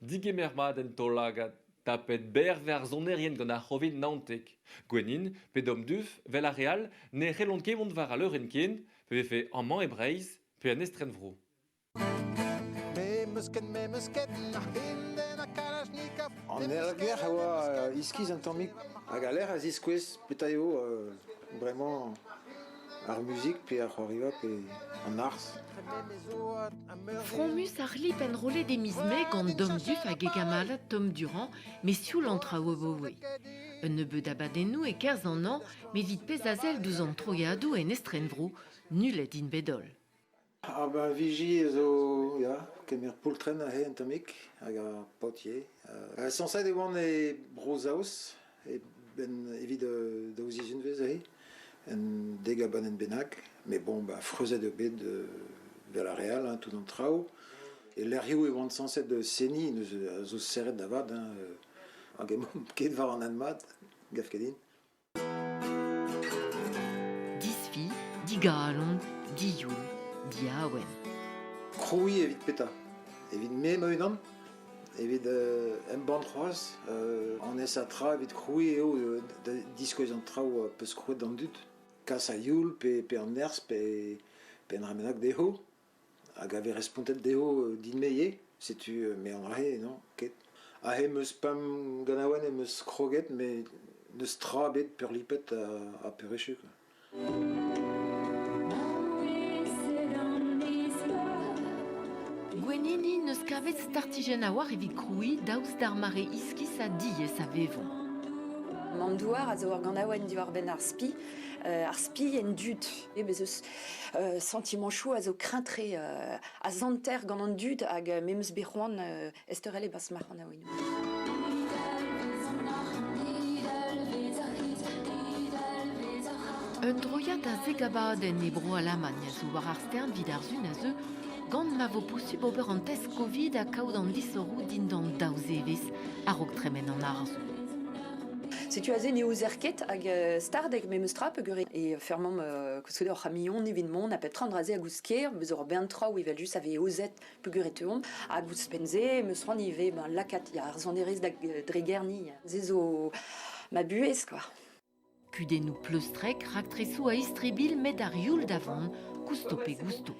Digemer mat en taol-lagad. Tapet berr vez ar sonerien gant ar C'hovid 19. Gwennin pe Domduff, 'vel ar re all, ne c'hellont ket mont war al leurenn ken, pe vefe amañ e Breizh pe en estrenvro. An aergelc'h a oa iskis un tammig hag al lec'h a ziskouez petra eo bremañ ar muzik pe ar c'hoariva pe an arz. Fromus ar c'hlip enrollet e miz Mae gant Dom Duff hag e gamalad Tom Durand, met sioul an traoù abaoe. Un nebeud abadennoù e-kerzh an hañv, met evit pezh a sell diouzh an troiadoù en estrenvro, nullet int bet holl. Ar binviji a zo ya, kemer poultrenn aze un tammig hag ar paotr ivez. Sañset e oan e Bro-Saoz e-benn evit daou sizhunvezh aze, un dek abadenn bennak. Met bon, ba freuzet eo bet evel ar re all, hein, tout an traoù. E lec'hioù e oan sañset seniñ neuze a zo serret da vat hein, hag emaomp ket war an hent mat, gav ket din. Disfi, digalon, dioul, diawen. Krouiñ evit petra? Evit me ma-unan? Evit embann c'hoazh? An aesañ tra evit krouiñ eo da diskouez an traoù 'peus krouet d'an dud. Kas a-youl pe, pe an nerzh pe, pe un dra bennak dezho. Hag a vez respontet dezho din-me ivez. Setu me an dra-se, non, ket. Aze 'm eus pemp ganaouenn em eus kroget met n'eus tra ebet peurlipet ha peurechu quoi. Gwennini n'eus kavet startijenn a-walc'h evit krouiñ daoust d'ar mare iskis ha diaes a vevomp. An douar a zo ur ganaouenn diwar-benn ar spi, ar spi en dud. Bez eus santimanchoù a zo kreñv-tre a zanter gant an dud hag me 'm eus bet c'hoant ezteurel e-barzh ma c'hanaouennoù. Un droiad a zegabadenn e Bro-Alamagn a zo war ar stern evit ar Sun a zeu gant ma vo posubl ober an test Covid ha kaout an disoc'hoù dindan daou zevezh a-raok tremen an harzoù. Setu aze ne ouzer ket hag stardek memes tra peogwir e fermomp koulskoude hor c'hamion evit mont ha pep tra an dra-se a goust ker, bez ur bern traoù evel-just a vez aozet peogwir e teuomp hag ouzhpenn-se em eus c'hoant ivez ben, lakaat ya, ar sonerezh da dregerniñ. Se zo ma buhez quoi. Kudennoù pleustrek, raktresoù a-istribilh met ar youl da vont, kousto pe gousto.